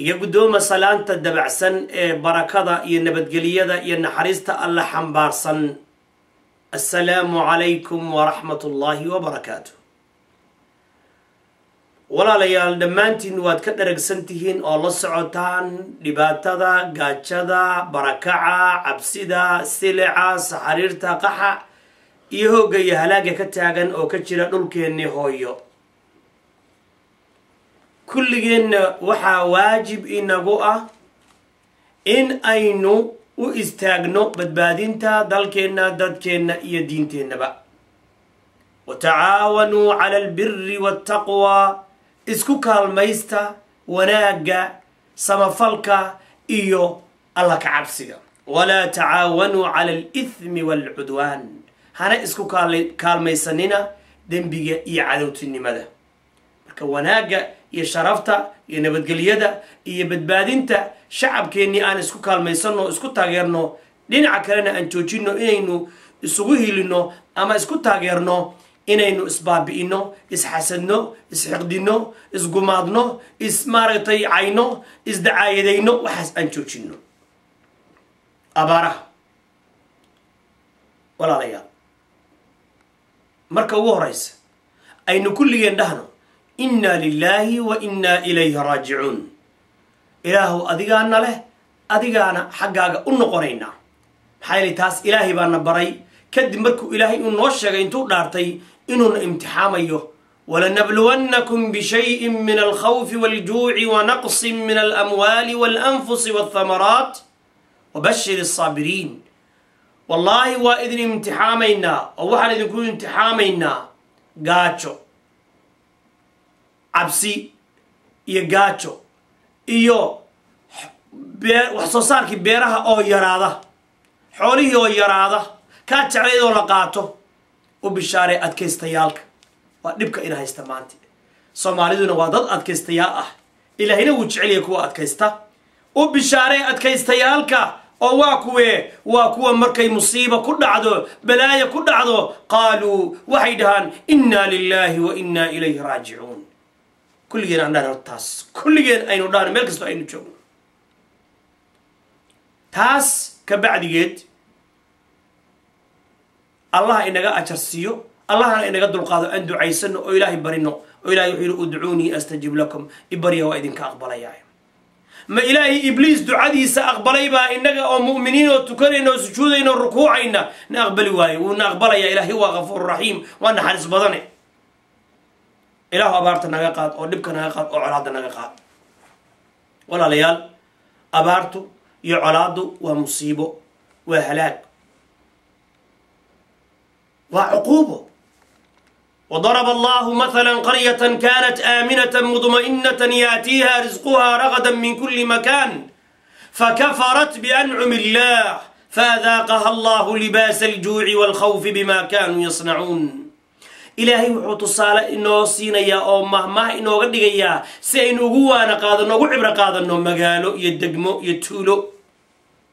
Iga guddooma salaanta dabacsan ee barakada iyo nabadgelyada iyo naxariista Alla xambaarsan. Assalaamu calaykum waraxmat ullaahi wabarakaatu. Walaalayaal, dhammaantiin waad ka dharagsan tihiin oo la socotaan dhibaatada, gaajada, barakaca, cabsida, silica, saxariirta, qaxa iyo hoogga iyo halaaga ka taagan oo ka jira dhulkeennii hooyo. Kulligeenna waxaa waajib inagu ah in aynu u istaagno badbaadinta dalkeenna, dadkeenna iyo diinteennaba. Watacaawanuu cala albiri waataqwa, isku kaalmaysta wanaagga, samafalka iyo Alla ka cabsiga. Walaa tacaawanuu cala alithmi waalcudwaan, hana isku kaalmaysanina dembiga iyo cadowtinimada. Marka wanaagga iyo sharafta iyo nabadgelyada iyo badbaadinta shacabkeennii aan isku kaalmaysanno, isku taageerno. Dhinaca kalena aan joojinno inaynu isugu hilinno ama isku taageerno inaynu isbaabi'ino, isxasadno, isxiqdinno, isgumaadno, is maaragtay cayno, isdacaayadayno. Waxaas aan joojinno. Abaaraha, walaalayaal, marka ugu horeysa aynu kulligeen dhahno: inna lilaahi wa innaa ilayhi raajicuun. Ilaahu, adigaana leh, adigaana xaggaaga u noqonaynaa. Maxaa yeelay, taas Ilaahay baana baray kadib markuu Ilaahay uu noo sheegay intuu dhaartay inuuna imtixaamayo: walanabluwannakum bishayin min alkhawfi waljuuci wanaqsin min alamwaali walanfusi walthamaraat wabashir alsaabiriin. Wallaahi waa idin imtixaamaynaa, oo waxaan idinku imtixaamaynaa gaajo, cabsi iyo gaajo iyo wax soo saarkii beeraha oo yaraada, xoolihii oo yaraada, kaa jeclayd oo la qaato. U bishaaree adkaystayaalka. Waa dhibka ina haysta maanta. Soomaaliduna waa dad adkaystayaal ah, Ilaahayna wuu jecelyahay kuwa adkaysta. U bishaaree adkaystayaalka, oo waa kuwee? Waa kuwa markay musiiba ku dhacdo, balaaya ku dhacdo, qaaluu, waxay dhahaan: innaa lilaahi wa innaa ilayhi raajicuun. Kulligeen aan dhahno taas, kulligeen aynu dhahno meel kastoo aynu joogno. Taas ka bacdigeed, Allah inaga ajar siiyo, Allahna inaga dulqaado. Aan ducaysano oo Ilaahay barino, oo Ilahay wuxuu yihi: udcuunii astajib lakum, ibarya, waa idinka aqbalaya. Ma Ilaahay Ibliis ducadiisa aqbalay baa innaga oo mu'miniin oo tukanayna oo sujuudayna oo rukuucayna na aqbali waaye? Wuuna aqbalaya. Ilaahay waa Kafuur Raxiim, waa naxariis badane. Ilaahu, abaarta naga qaad, oo dhibka naga qaad, oo colaadda naga qaad. Walaalayaal, abaartu iyo colaaddu waa musiibo, waa halaag, waa cuquubo. وضرب الله مثلا قرية كانت آمنة مطمئنة يأتيها رزقها رغدا من كل مكان فكفرت بأنعم الله فأذاقها الله لباس الجوع والخوف بما كانوا يصنعون. Ilaahay wuxuu tusaale inoo siinayaa oo mahmah inooga dhigayaa si aynu ugu waana qaadano, ugu cibro qaadano, magaalo iyo degmo iyo tuulo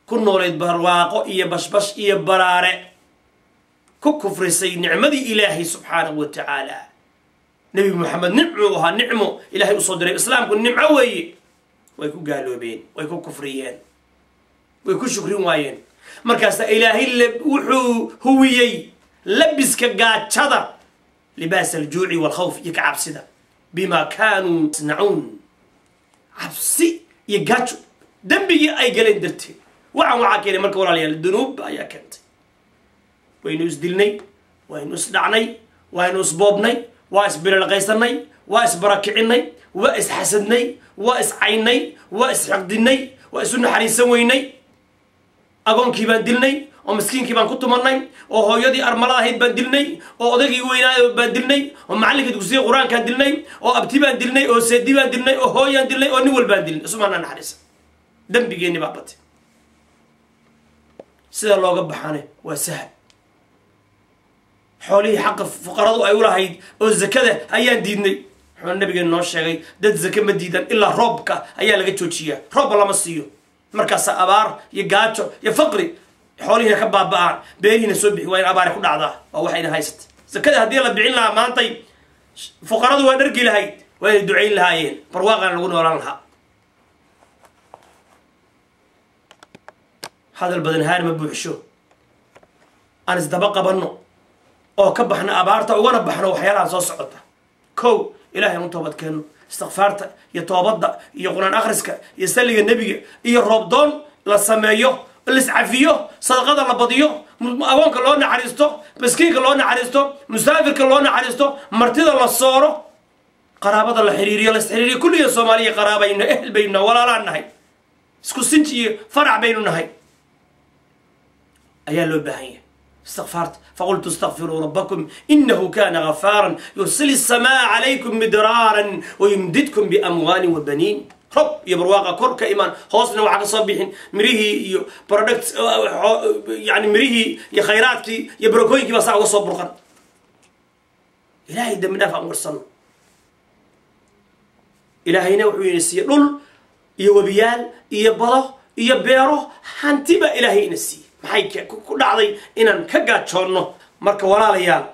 ku noolayd barwaaqo iyo bashbash iyo baraare, ku kufrisay nicmadii Ilaahay subxaanahu wa tacaala. Nebi Moxamed nicmuu ahaa, nicmo Ilahay usoo diray. Islaamku nimco weeye. Way ku gaaloobeen, way ku kufriyeen, way ku shukrin waayeen. Markaasa Ilaahay wuxuu huwiyey labiska gaajada, libaas aljuuci waalkhawf, iyo ka cabsida, bima kaanuu yasnacuun, cabsi iyo gaajo dembigii ay galeen darteed. Waxaan waxaa keenay marka, walaalayaal, dunuub ayaa keentay. Waynu isdilnay, waynu isdhacnay, waynu isboobnay, waa isbirilaqaysanay, waa isbarakicinay, waa isxasadnay, waa iscaynay, waa isxiqdinay, waa isu naxariisan weynay. Agoonkii baan dilnay, oo miskiinkii baan ku tumanay, oo hooyadii armalada ahayd baan dilnay, oo odaygii weynaayo baan dilnay, oo macallinkii dugsiga Qur-aankaan dilnay, oo abti baan dilnay, oo seedi baan dilnay, oo hooyaan dilnay, oo nin walbaan dilnay. Isumaanaa naxariisa. Dembigeenni baa batay. Sida looga baxane waa sahal. Xoolihii xaqa fuqaradu ay ulahayd oo zakada ayaan diidnay. Wuxuu nabigeenu noo sheegay: dad zake ma diidan ilaa roobka ayaa laga joojiyaa, roobba lama siiyo. Markaasa abaar iyo gaajo iyo faqri, xoolihiina ka baaba'aan, beerihiina soo bixi waa in abaari ku dhacdaa. Waa waxayna haysata. Zakada haddii la bixin lahaa maantay, fuqaradu waa dhargi lahayd, waa inay ducayn lahaayeen, barwaaqana lagu noolaan lahaa. Hadal badan haan ma buuxsho. Aan isdaba qabanno oo ka baxno abaarta, ugana baxno waxyaalaha soo socota. Kow, ilaahay aan u toobad keenno, istikfaarta iyo toobadda iyo qur-aan akhriska iyo salliga nebiga iyo roobdoon la sameeyo, liscafiyo, sadaqada la badiyo, agoonka loo naxariisto, miskiinka loo naxariisto, musaafirka loo naxariisto, martida la sooro, qaraabada la xiriiriyo, la isxiriiriyo. Kulliga Soomaaliya qaraabayno, ehel baynu, walaalaan nahay, isku sinji iyo farac baynu nahay ayaa loo baahan yahay. Istikfaarta, faqultu istakfiruu rabbakum inahu kana gafaaran yursili asamaa calaykum midraaran wayumdidkum biamwaalin wabaniin. Rob iyo barwaaqa kor ka imaan, hoosna waxaa ka soo bixin mirihii iyo product, yani mirihii iyo khayraadkii iyo barakooyinkii baa saa uga soo burqan. Ilaahay dambi dhaaf aan warsano. Ilaahayna wuxuu ina siiyey dhul iyo webiyaal iyo bado iyo beero, hanti baa ilaahay ina siiyey. Maxay ku dhacday inaan ka gaajoonno? Marka walaalayaal,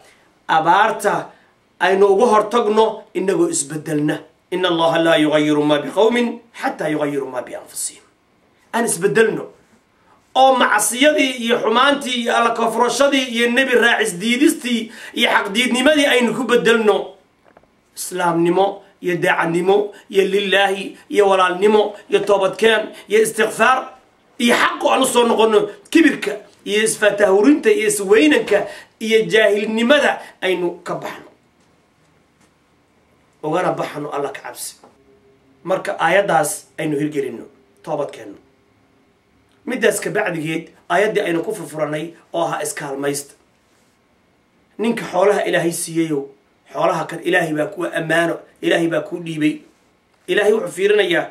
abaarta aynu uga hortagno inagoo isbedelna. In allaha laa yugayiru maa biqowmin xataa yugayiru maa bianfusihim. Aan isbedelno oo macsiyadii iyo xumaantii iyo alla kofrashadii iyo nebi raacis diidistii iyo xaqdiidnimadii aynu ku bedelno islaamnimo iyo daacadnimo iyo lilaahi iyo walaalnimo iyo toobadkeen iyo istikfaar iyo xaqo aan usoo noqono. Kibirka iyo isfatahurinta iyo isweynanka iyo jaahilnimada aynu ka baxno, ugana baxno alla ka cabsi. Marka aayaddaas aynu hirgelinno, toobadkeenno. Middaas ka bacdigeed, aayaddii aynu ku furfuranay oo ahaa iskaalmaysta. Ninka xoolaha ilaahay siiyeyow, xoolaha kan ilaahay baa kuwa ammaano, ilaahay baa kuu dhiibay. Ilaahay wuxuu fiirinayaa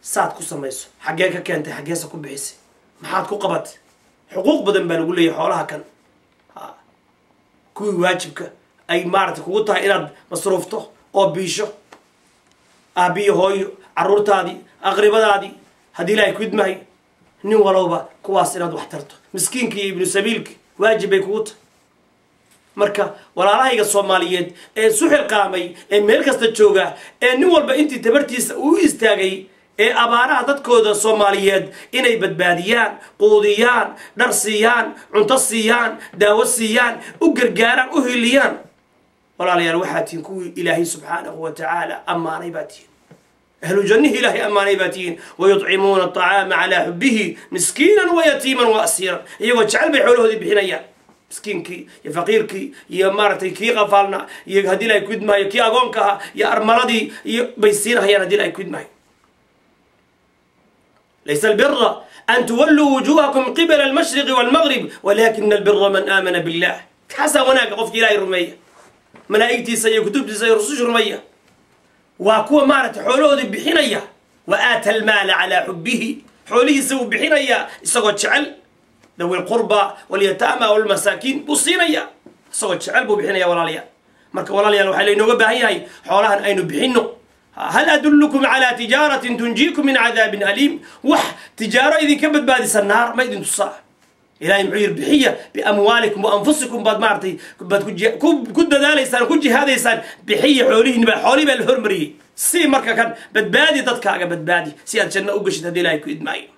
saad ku samayso, xaggee ka keentay, xaggeesa ku bixisay, maxaad ku qabatay. Xuquuq badan baa lagu leeyahay xoolaha kan. Kuwii waajibka ay maaragtay kugu tahay inaad masruufto oo biisho aabbiyo hooyo, carruurtaadii, aqribadaadii, haddii ilaahay ku idmahay, nin walowba kuwaas inaad wax tarto, miskiinka iyo ibnu sabiilka waajib bay kugu tahay. Marka walaalahayga Soomaaliyeed ee isu xilqaamay ee meel kasta jooga ee nin walba intii tabartiisa uu istaagay ee abaaraha dadkooda Soomaaliyeed inay badbaadiyaan, quudiyaan, dhar siiyaan, cunto siiyaan, daawo siiyaan, u gargaaraan, u hiliyaan, walaalayaal, waxaa tihiin kuwii ilaahay subxaanahu wa tacaala ammaanay baa tihiin, ahlu jannihii ilaahay ammaanay baa tihiin. Wayuطcimuuna aطacaama calaa xubihi miskiinan wayatiiman wa asiiran. Iyagoo jecel bay xoolahoodii bixinayaan, miskiinkii iyo faqiirkii iyo maaragtay kii qafaalna iyo haddii ilahay kudmaayo kii agoonka ahaa iyo armaladii iyo bay siinahayaan haddii ilahay kudmaayo. Laysa albira an tuwalluu wujuhakum qibala almashriqi walmaghrib walakina albira man aamana billah. Kaasaa wanaaga, qofki ilaahay rumeeya, malaa'igtiisa iyo kutubtiisa iyo rususha rumeeya, waa kuwa maaragtay xoolahoodii bixinaya. Wa aata almaala calaa xubbihi, xoolihiisa wuu bixinayaa isagoo jecel. Dawi lqurba walyataama walmasaakiin buu siinaya, isagoo jecel buu bixinaya. Walaalayaal, marka walaalayaal, waxaa laynooga baahan yahay xoolahan aynu bixinno. Hal adullukum calaa tijaaratin tunjiikum min cadaabin aliim? Wax tijaaro idinka badbaadisa naar ma idin tusaa? Ilahay muxuu yidhi? Bixiya biamwaalikum wa anfusikum baad maaratay baad ku dadaalaysaan, ku jihaadaysaan. Bixiya xoolihiin baa, xoolihii baa la hormariyey. Si marka kan badbaadi dadkaaga, badbaadi si aad janno u geshid haddii ilahay ku idmaayo.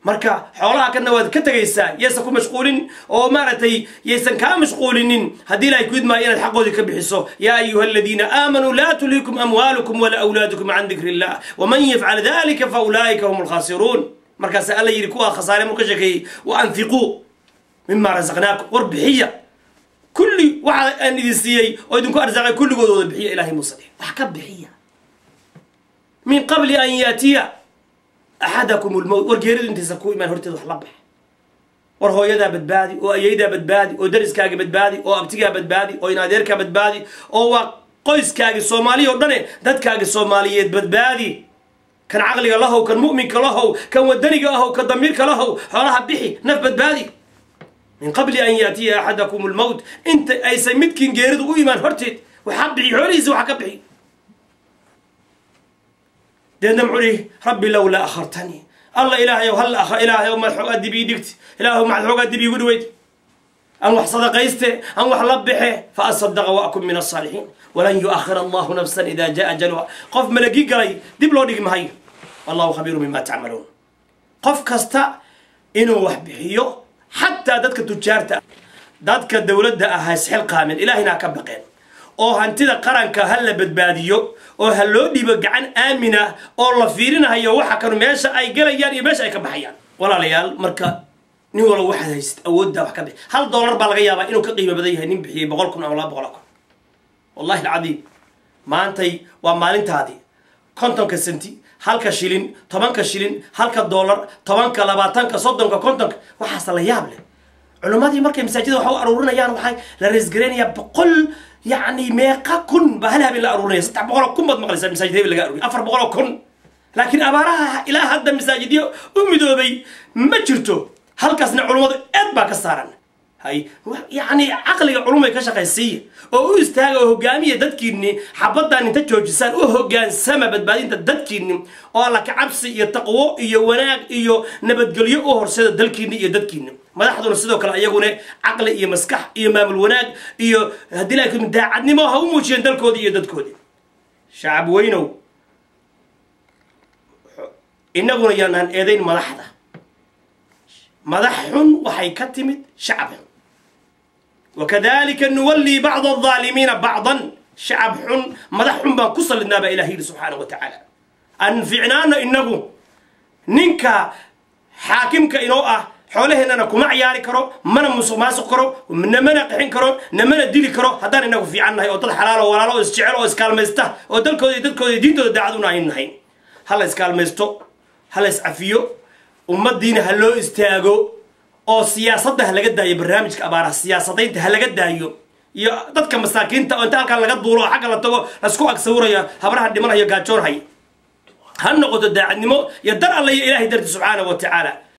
Marka xoolaha kanna waad ka tegaysaa, yaysan ku mashquulin oo maaragtay yaysan kaa mashquulinin haddii ilahay ku idmaayo inaad xaqoodii ka bixiso. Yaa ayuha aladiina aamanuu laa tulhikum amwaalukum walaa awlaadukum can dikri illah waman yafcal dalika fa ulaa'ika hum alkhaasiruun. Markaasa alla yidhi kuwaa khasaare muu ka sheekeeyey: wa anfiquu mima rasaqnaakum. War bixiya kulli waxa aan idin siiyey oo idinku arsaaqay, kulligood wada bixiya ilahay muuse wax ka bixiya. Min qabli an yaatiya axadakum lmowt, war geeridu intaysa ku imaan horteed wax la bax. War hooyadaa badbaadi oo ayaydaa badbaadi oo dariskaaga badbaadi oo abtigaa badbaadi oo inadeerkaa badbaadi oo waa qoyskaagi Soomaaliya o dhane, dadkaagi Soomaaliyeed badbaadi. Kan caqliga lahow, kan mu'minka lahow, kan wadaniga ahow, kan damiirka lahow, xoolaha bixi, naf badbaadi. Min qabli an yaatiya axadakum lmowt, inta aysan midkiin geeridu u imaan horteed waxaa bixi xoolihiisa, waxa ka bixi. Deedna muxuu ihi? Rabbi lowlaa akhartanii, alla ilaahayow, hal ilaahayow maad xoogaa dib ii dhigti, ilaahow maxad xoogaa dib iigu dhaweyd, aan wax sadaqayste, aan wax la bixe, fa asadaqa wa akun min asaalixiin. Walan yu'akhir allahu nafsan ida jaa ajaluha. Qof malagi galay dib loo dhigi mahayo. Wallahu khabiiru bima tacmaluun. Qof kasta inuu wax bixiyo, xataa dadka tujaarta, dadka dowladda ah ha isxilqaamin, ilaahina ha ka baqeen oo hantida qaranka ha la badbaadiyo oo ha loo dhiibo gacan aamina oo la fiirinahayo waxa kanu meesha ay galayaan iyo meesha ay ka baxayaan. Walaalayaal, marka nin walba waxaad haysid awoodda wax ka bixi. $1 baa laga yaabaa inuu ka qiimo badan yahay nin bixiyey 100,000 ama 200,000. Wallahi alcadiim, maantay waa maalintaadii. 50-ka senti, 1-ka shilin, 10-ka shilin, $1, 10-ka, 20-ka, 30-ka, 50-ka, waxaase la yaab leh. Culimmadii markay masaajida waxa u aruurinayaan, waxay la raisgareynayaa 100, yacni meeqa kun baa hal habeen la aruurinaya. 300,000 baad maqlaysaa masaajid hebel laga aruuriy, 400,000. Laakiin abaaraha ilaa hadda masaajidyo u midoobay ma jirto. Halkaasna culummadu eed baa ka saaran. Hay, yacni caqliga culumay ka shaqaysiiya oo u istaaga oo hogaamiya dadkiinni. Xabaddan inta joojisaan u hogaansama badbaadinta dadkiinni oo alla ka cabsi iyo taqwo iyo wanaag iyo nabadgelyo u horseeda dalkiinni iyo dadkiinni. Madaxduna sidoo kale iyaguna caqli iyo maskax iyo maamul wanaag iyo haddii laakiin daacadnimo ha u muujiyeen dalkoodii iyo dadkoodii. Shacab weynow, innaguna yaanaan eedayn madaxda. Madax xun waxay ka timid shacab xun. Wakadalika nuwallii bacda aldaalimiina bacdan. Shacab xun madax xun baan ku sallidnaa baa ilah yidhi subxaanahu wa tacaala. Aan ficnaana innagu, ninka xaakimka inoo ah xoolaheennana kuma ciyaari karo, mana musuq maasuq karo, namana qixin karo, namana dili karo, haddaan inagu fiican nahay oo dad xalaal oo walaalo oo isjecel oo iskaalmaysta oo dalkooda iyo dadkooda iyo diintooda daacad una aynu nahay. Ha la iskaalmaysto, ha la iscafiyo, ummaddiina ha loo istaago oo siyaasadda ha laga daayo. Barnaamijka abaaraha siyaasadaynta ha laga daayo iyo dadka masaakiinta oo inta halkan laga duulo oo xagga la tago laisku ag sawirayo habraha dhimanayo gaajoonhay. Ha noqoto daacadnimo iyo dar alle iyo ilaahay darti subxaanahu wa tacaala.